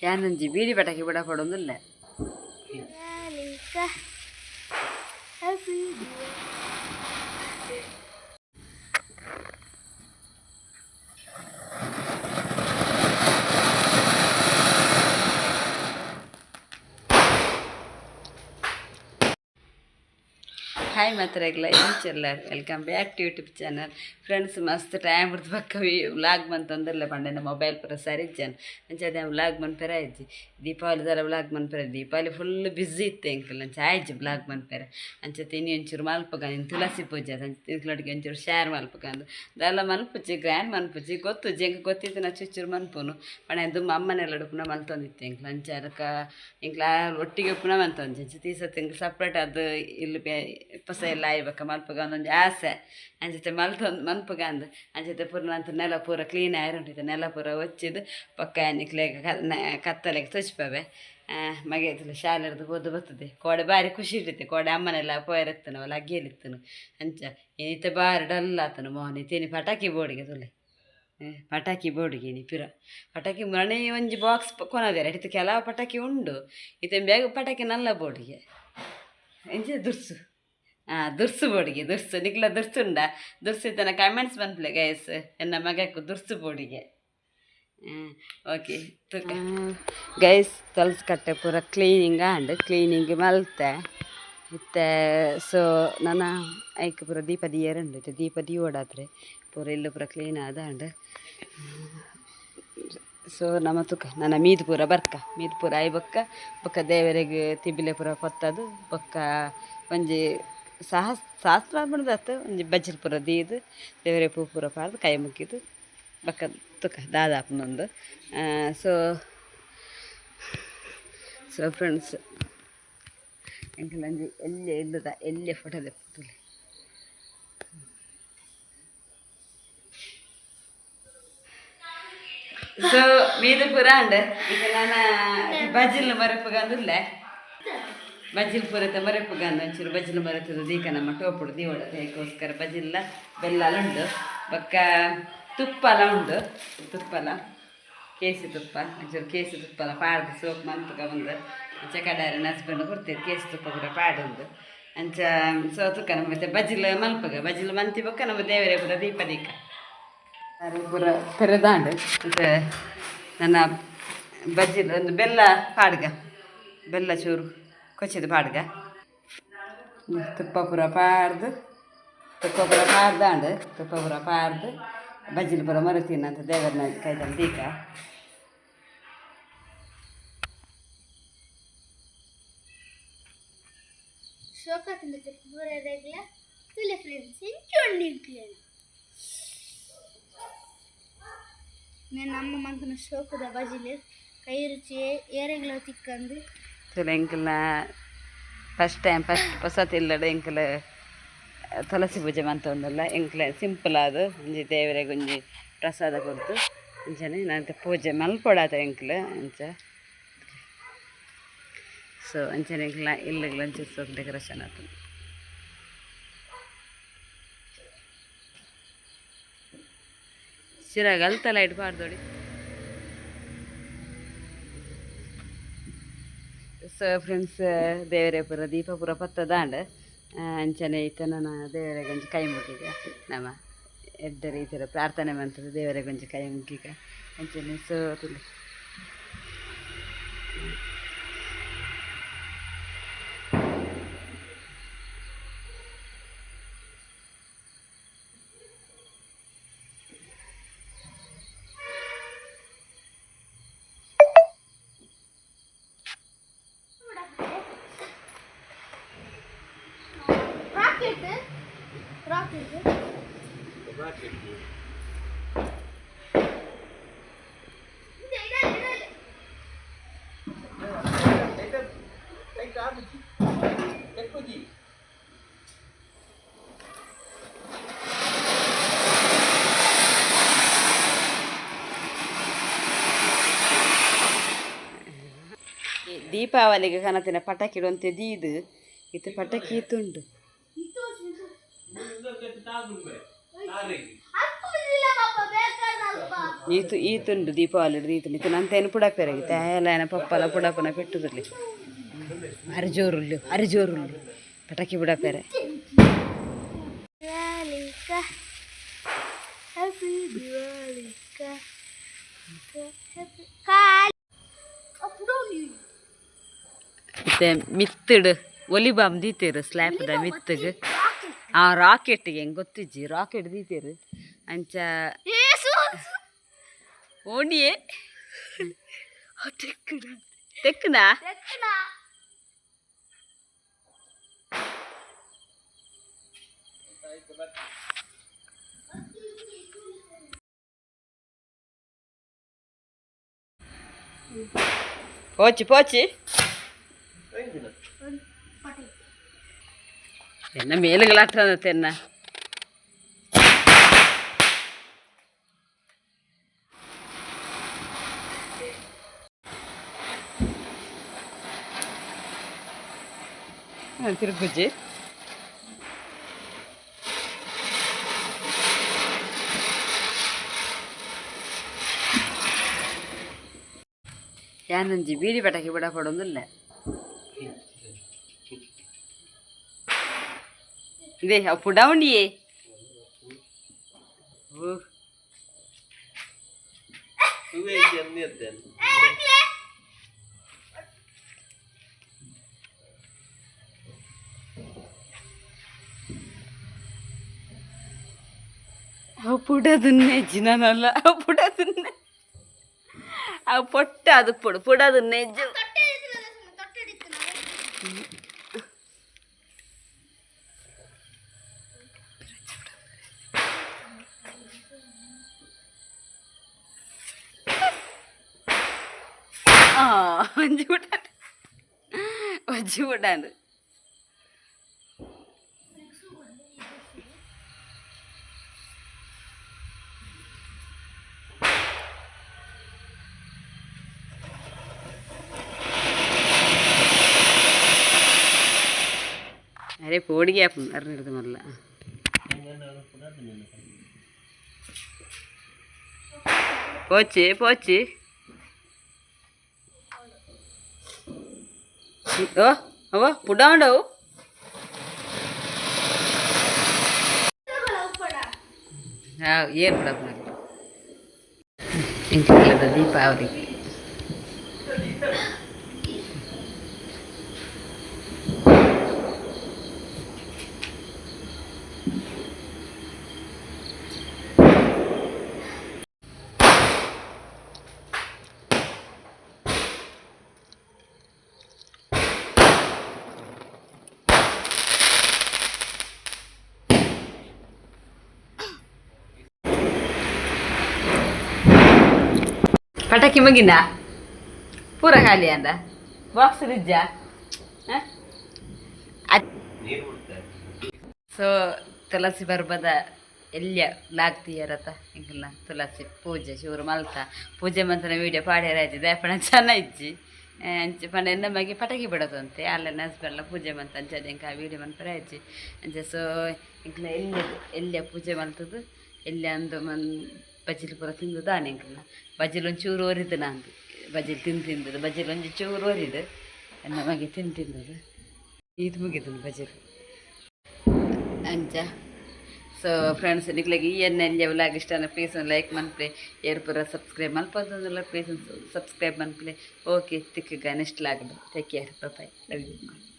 ಯಾನೊಂಜಿ ಬೀಡಿ ಪಟಾಕಿ ಬಡ ಪಡೊಂದುಲ್ಲೆ. ಹಾಯ್ ಮಾತ್ರೆಗ್ಲ ಎಂಚೆಲ್ಲ, welcome back to YouTube channel. Friends, ಮಸ್ತ್ ಟೈಮ್ ಬಿಡ್ದು ಬಕ್ಕ ವ್ಲಾಗ್ ಬಂತಂದಿಲ್ಲ ಪಂಡ ಮೊಬೈಲ್ ಪೂರ ಸರಿ ಇಜ್ಜಾನ್. ಅಂಚ ಅದೇ ವ್ಲಾಗ್ ಮನ್ಪೆರೆ ಆಯ್ಜಿ. ದೀಪಾವಳಿ ದಾರ ವ್ಲಾಗ್ ಮನ್ಪೆರೆ, ದೀಪಾವಳಿ ಫುಲ್ ಬ್ಯುಸಿ ಇತ್ತು ಎಂಕಲ್. ಅಂಚ ಆಯ್ಜಿ ವ್ಲಾಗ್ ಮನ್ಪೆರೆ. ಅಂಚ ತಿನಿ ಒಂಚೂರು ಮಲ್ಪಗ ತುಳಸಿ ಪೂಜೆ ಅಂಚ ತಿಂಕ್ಲೊಟ್ಟಿಗೆ ಒಂಚೂರು ಶೇರ್ ಮಲ್ಪಗಂದು ದಾಲ ಮನ್ಪುಜಿ, ಗ್ರ್ಯಾಂಡ್ ಮನ್ಪುಜಿ ಗೊತ್ತುಜ್ಜಿ ಎಂಕ್ ಗೊತ್ತಿತ್ತು ನಾ ಚುಚ್ಚೂರು ಮನ್ಪುನು ಪಂಡ ದುಮ್ಮ ಅಮ್ಮನೆಲ್ಲ ಪುನಃ ಮಲ್ತೊಂದಿತ್ತು ಎಂಕ್ಲ. ಅಂಚ ಅದಕ್ಕೆ ಎಂಕ್ಲ ಒಟ್ಟಿಗೆ ಪುನಃ ಮಲ್ತೊಂದು ಅಂಚ ತೀಸತ್ತು ಎಂಕ್ಲ ಸಪ್ರೇಟ್ ಅದು ಇಲ್ಲಿ ಪಸ ಎಲ್ಲ ಆಯ್ಬೇಕ ಮಲ್ಪಗ ಒಂದೊಂದು ಆಸೆ ಅಂಚತೆ ಮಲ್ತೊಂದು ಮನ್ಪುಗ ಅಂದ್. ಅಂಚತೆ ಪೂರ ನಂತ ನೆಲ ಪೂರ ಕ್ಲೀನ್ ಆಯಿರುಂಟಿತ್ತು, ನೆಲ ಪೂರ ಒಚ್ಚಿದ್ ಪಕ್ಕ ನಿಕ್ಲೆಗ್ ಕತ್ತಲೆಗ್ ತೊಚ್ಪವೆ. ಮಗೆ ಶಾಲೆರ್ದು ಪೋದು ಬರ್ತದೆ ಕೋಡೆ ಬಾರಿ ಖುಷಿ ಇರ್ತೈತೆ. ಕೋಡೆ ಅಮ್ಮನೆಲ್ಲ ಪೋಯರೆತ್ತನ ಅವಲ ಅಗ್ಗಿಯಲ್ಲಿತ್ತನು. ಅಂಚ ಇತ್ತೆ ಬಾರಿ ಡಲ್ ಆತನು ಮೋಹನ್. ಇತ್ತೇನಿ ಪಟಾಕಿ ಬೋರ್ಡಿಗೆ ತುಲೆ ಪಟಾಕಿ ಬೋರ್ಡಿಗೆ ಇನಿ ಪಿರ ಪಟಾಕಿ ಮರಣೆ ಒಂಜಿ ಬಾಕ್ಸ್ ಕೊನದೆರೆ ಇತ್ತೆ ಕೆಲವು ಪಟಾಕಿ ಉಂಡು. ಇತ್ತೆ ಬೇಗ ಪಟಾಕಿ ನಲ್ಲ ಬೋರ್ಡಿಗೆ ಎಂಚ ದುರ್ಸು ದುರ್ಸು ಬೋಡಿಗೆ ದುರ್ಸು ನಿಕ್ಲ ದುರ್ಸು ಉಂಡ ದುರ್ಸು ಇತ್ತನ ಕಮೆಂಟ್ಸ್ ಬಂದ್ಲೆ ಗೈಸ್. ಎನ್ನ ಮಗಕ್ಕೂ ದುರ್ಸು ಬೋಡಿಗೆ. ಓಕೆ ಗೈಸ್, ತುಳಸಿ ಕಟ್ಟೆ ಪೂರ ಕ್ಲೀನಿಂಗ್ ಆಂಡ್, ಕ್ಲೀನಿಂಗ್ ಮಲ್ತೆ ಇತ್ತೆ. ಸೊ ನನ ಐಕ್ ಪೂರ ದೀಪ ದೀಯರುಂಡು. ಇತ್ತೆ ದೀಪ ದೀವೊಡಾತ್ರೆ ಪೂರ ಇಲ್ಲು ಪೂರ ಕ್ಲೀನ್ ಆದಾಂಡ್. ಸೊ ನಮ ತುಕ ನನ್ನ ಮೀದ್ ಪೂರ ಬರ್ಕ ಮೀದ್ ಪೂರ ಆಯ್ ಬೊಕ್ಕ ಬೊಕ್ಕ ದೇವರೆಗ್ ತಿಬಿಲೆ ಪೂರ ಕೊತ್ತದು ಬೊಕ್ಕ ಒಂಜಿ ಸಹಸ್ ಶಾಸ್ತ್ರ ಪಂಡ್ದತ್ ಒಂಜಿ ಬಜ್ಜಿಲ್ ಪೂರ ದೀದ್ ದೇವರೆ ಪೂ ಪೂರ ಪಾಡ್ದು ಕೈ ಮುಕ್ಕಿದು ಬೊಕ್ಕ ತುಕ ದಾದಾಪುನೊಂದು. ಸೊ ಸೊ ಫ್ರೆಂಡ್ಸ್, ಎಂಕಲೊಂಜಿ ಎಲ್ಯ ಇಲ್ಲದ ಎಲ್ಯ ಫೋಟೋ ದೆಪ್ಪುಲೆ. ಸೊ ಮೀದು ಪೂರ ಅಂಡ್ ಈಗ ನಾನು ಬಜ್ಜಿಲ್ ಮರೆಪುಗಂದುಲ್ಲೆ. ಬಜ್ಜಿಲ್ ಪೂರತ ಮರೆಪುಗಂದು ಒಂಚೂರು ಬಜ್ಜಿಲ್ ಮರೆತದ ದೀಕ ನಮ್ಮ ಟೋಪುಡು ದೀವೊಡತೆ ಅದಕ್ಕೋಸ್ಕರ ಬಜ್ಜಿಲ್ಲ ಬೆಲ್ಲ ಉಂಡು ಬೊಕ್ಕ ತುಪ್ಪಲ ಉಂಡು. ತುಪ್ಪಲ ಕೇಸಿ ತುಪ್ಪ ಒಂಚೂರು ಕೇಸಿ ತುಪ್ಪಲ ಪಾಡ್ದು ಸೋಪ್ ಮನ್ಪುಗ ಬಂದು ಅಂಚ ಕಡಾರಿನ ಹಸ್ಬೆಂಡ್ ಕೊಡ್ತೀರಿ ಕೇಸಿ ತುಪ್ಪ ಕೂಡ ಪಾಡುಂದು. ಅಂಚ ಸೊ ತುಕ್ಕ ನಮ್ಮ ಮತ್ತೆ ಬಜ್ಜಿಲ್ ಮಲ್ಪುಗ ಬಜ್ಜಿಲ್ ಮಂತಿ ಬೊಕ್ಕ ನಮ್ಮ ದೇವರೇ ಪೂರ ದೀಪ ದೀಕ ಪೂರ ಪೆರೆದಾಂಡ್. ಮತ್ತೆ ನನ್ನ ಬಜ್ಜಿಲ್ ಒಂದು ಬೆಲ್ಲ ಪಾಡ್ಗ ಬೆಲ್ಲ ಚೂರು ಕೊಚ್ಚಿದ ಪಾಡ್ಗ ತುಪ್ಪ ಪೂರ ಪಾಡ್ದು ತುಪ್ಪ ಪೂರ ಪಾಡ್ದಾಂಡ್ ತುಪ್ಪ ಪೂರ ಪಾಡ್ದು ಬಜ್ಜಿಲ್ ಪೂರ ಮರತೀನಂತ ದೇವರನ್ನ ಕೈದಲ್ಲಿ ದೀಕ. ತುಲೆ ಫ್ರೆಂಡ್ಸ್ ಇಂಚೊಂಡು నేను ಅಮ್ಮ ಮಂತನ ಶೋಕದ ಬಜಿಲ್ ಕೈ ರುಚಿ ಏರೆಗ್ಲ ತಿಕ್ಕಂದು. ತುಲೆ ಎಂಕಲ್ನ ಫಸ್ಟ್ ಟೈಮ್ ಫಸ್ಟ್ ಹೊಸತ್ ಇಲ್ಲಡೆ ಎಂಕಲ್ ತುಳಸಿ ಪೂಜೆ ಮಂತೊಂದುಲ್ಲ. ಎಂಕ್ಲೆ ಸಿಂಪಲ್ ಆದ್ ಒಂಜಿ ದೇವರೆಗ್ ಒಂಜಿ ಪ್ರಸಾದ ಕೊರ್ದು ಅಂಚನೆ ನಾನು ಪೂಜೆ ಮಲ್ಪೊಡಾತ ಎಂಕ್ಲೆ ಅಂಚ. ಸೊ ಅಂಚನೆ ಎಂಕ್ಲ ಇಲ್ಲಗ್ಲ ಒಂಚೂರು ಸೋಕು ಡೆಕೋರೇಷನ್ ಆತುಂಡು. ಚಿರಾಗ್ ಅಲ್ತ ಲೈಟ್ ಪಾಡ್ದೊಡಿ. ಸೊ ಫ್ರೆಂಡ್ಸ್, ದೇವರೇ ಪೂರ ದೀಪ ಪೂರ ಪತ್ತದಾಂಡ್. ಅಂಚನೆ ಇತ್ತೆ ನನ್ನ ದೇವರೆಗ್ ಒಂಜಿ ಕೈ ಮುಗಿಗ ನಮ ಎಡ್ಡೆ ರೀತಿಯ ಪ್ರಾರ್ಥನೆ ಮಂತುದು ದೇವರೆಗ್ ಒಂಜಿ ಕೈ ಮುಗಿಗ ಅಂಚನೆ. ಸೊ ತುಲೆ ರಾಕೆಟ್ ರಾಕೆಟ್ ದೀಪಾವಳಿಗೆ ಕನತಿನ ಪಟಾಕಿ ಒಂತೆ ದೀದು ಇತ್ತೆ ಪಟಾಕಿ ಇತ್ತುಂಡು. ಅಲ್ಪ ಬೇಕಾದ ಅಲ್ಪ. ಈತು ಈತುಂಡು ದೀಪಾವಳಿ ಈತುಂಡು ಇತ್ತು ನಂತೇನು ಪುಡಪೆರಗಿತ್ತೆ ಎಲ್ಲ ಪಪ್ಪಲ ಪುಡಪನ ಪೆಟ್ಟುದಿರ್ಲಿ ಅರೆ ಜೋರುಲ್ಲು ಅರೆ ಜೋರುಲ್ಲು ಪಟಾಕಿ ಬುಡಪೆರೆ ಇತ್ತೆ ಮಿತ್ತಡು ಒಲಿ ಬಾಂಬ್ ದೀತೇರು ಸ್ಲ್ಯಾಪ್ದ ಮಿತ್ತಗ್ ಆ ರಾಕೆಟ್ಗೆ ಹೆಂಗೆ ಗೊತ್ತಿಜ್ಜಿ ರಾಕೆಟ್ ದೀತೇರು ಅಂಚ ಓಣಿಯೇ ತೆಕ್ಕನಾ ಪೋಚಿ ಪೋಚಿ ಎನ್ನ ಮೇಲುಗಳಾಗ್ತದೆ ತೆನ್ನ ತಿರುಗುಜ್ಜಿ ಯಾನೊಂಜಿ ಬೀಡಿ ಪಟಾಕಿ ಬಿಡ ಪಡೊಂದಿಲ್ಲ ಇದೇ ಅವು ಪುಡಾವಣಿಯೇ ಓ ಅವು ಪುಡದನ್ನೇ ಜಿನನಲ್ಲ ಅವು ಪುಡದನ್ನೇ ಅವು ಪೊಟ್ಟ ಅದು ಪುಡು ಪುಡದನ್ನೇ ಜು ಆ ಒಂಜಿ ಪುಡಾಂಡು ಒಂಜಿ ಪುಡಾಂಡು ಅರೆ ಪೋಡಿಗೆ ಅರ್ನಿಡ್ದು ಮಲ್ಲ ಪೋಚಿ ಪೋಚಿ ಓ ಅವ ಪುಡಾಂಡವು ಹಾಂ ಏನು ಪುಡಪ್ಪ ಇಂಕಿಲ್ಲದ ದೀಪಾವಳಿ ಪಟಾಕಿ ಮುಗಿನ ಪೂರ ಖಾಲಿ ಅಂದ ಬಾಕ್ಸ್ ನಿಜ ಸೊ ತುಳಸಿ ಬರ್ಬದ ಎಲ್ಲಿಯ ಲಾಗ್ತೀಯರತ ಎಂಕಲ್ನ ತುಳಸಿ ಪೂಜೆ ಶೂರು ಮಲ್ತ ಪೂಜೆ ಮಂತನ ವೀಡಿಯೋ ಪಾಡ್ಯರ ಆಯ್ತು ದೇಪಣ ಚೆನ್ನ ಇಜ್ಜಿ ಅಂಚೆ ಪಂಡ ಎನ್ನ ಮಗೆ ಪಟಾಕಿ ಬಿಡೋದಂತೆ ಅಲ್ಲ ಹಸ್ಬೆಂಡ್ಲ ಪೂಜೆ ಮಂತ ಅಂಚೆ ಅದೇ ಎಂಕ ವೀಡಿಯೋ ಮನ್ಪರೆ ಆಯ್ಚಿ ಅಂಚೆ. ಸೊ ಎಂಕಲ್ನ ಎಲ್ಲಿ ಎಲ್ಲಿಯ ಪೂಜೆ ಮಲ್ತದ್ದು ಎಲ್ಲಿ ಅಂದು ಮನ್ ಬಜಿಲ್ ಪೂರ ತಿಂದು ದಾನೆ ಎಂಕಲ್ನ ಬಜಿಲ್ ಒಂಚೂರು ಒರಿದು ನಂದು ಬಜಿಲ್ ತಿಂದು ತಿಂದದ್ದು ಬಜಿಲ್ ಒಂಜಿ ಚೂರು ಒರಿದು ಎನ್ನ ಮಗೆ ತಿಂದು ತಿಂದದ್ದು ಇದು ಮುಗಿದು ಬಜಿಲ್ ಅಂಚ. ಸೊ ಫ್ರೆಂಡ್ಸ್ ನಿಕ್ಲೆಗ್ ಈ ಎನ್ನ ಎಲ್ಯ ವ್ಲಾಗ್ ಇಷ್ಟ ಪ್ಲೀಸ್ ಒಂದು ಲೈಕ್ ಮನ್ಪ್ಲೆ ಏರ್ ಪೂರ ಸಬ್ಸ್ಕ್ರೈಬ್ ಮಲ್ಪಂತಂದ್ರೆ ಪ್ಲೀಸ್ ಸಬ್ಸ್ಕ್ರೈಬ್ ಮನ್ಪ್ಲೆ. ಓಕೆ, ತಿಕ್ಕಗ next vlog. Take care, bye, love you.